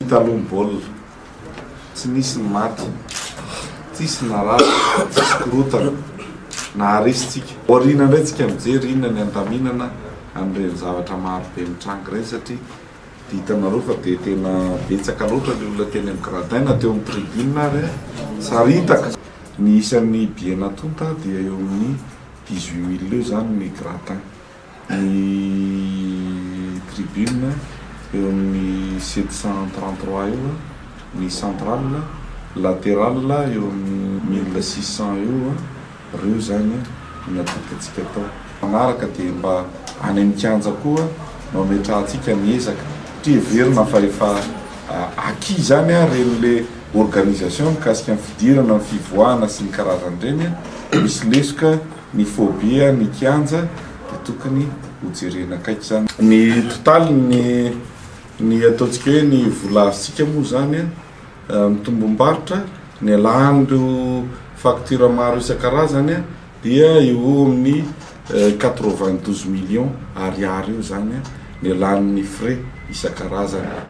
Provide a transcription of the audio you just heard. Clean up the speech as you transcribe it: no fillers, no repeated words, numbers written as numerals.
Taloha ny baolina, tsy nisy ny maty, tsisy narary, tsisy korontana, naharesy tsika. Aoriana indray tsika mijery inona ny andaminana an'ireny zavatra maro be mitranga ireny satria dia hitanareo fa dia tena betsaka loatra ny olona teny amin'ny gradin na teo amin'ny tribune ary saritaka. Ny isan'ny billet natonta dia eo amin'ny 18 000 eo izany ny gradin. Ny tribune eo amin'ny 733 eo, ny central, latéral eo amin'ny 1600 eo, ireo izany no natokantsika tao. Manaraka dia mba any amin'ny kianja koa no ametrahantsika ny ezaka, satria heverina fa efa acquis izany ireny le organisation mikasika ny fidirana, ny fivoahana sy ny karazan'ireny, misy lesoka ny phobie ny kianja dia tokony ho jerena akaiky izany. Ny totaly ny ny ataontsika hoe ny vola azontsika moa izany ny tombom-barotra nialahan'ireo facture maro isan-karazany dia eo ho eo amin'ny 92 millions ariary eo izany nialan'ny frais isan-karazany.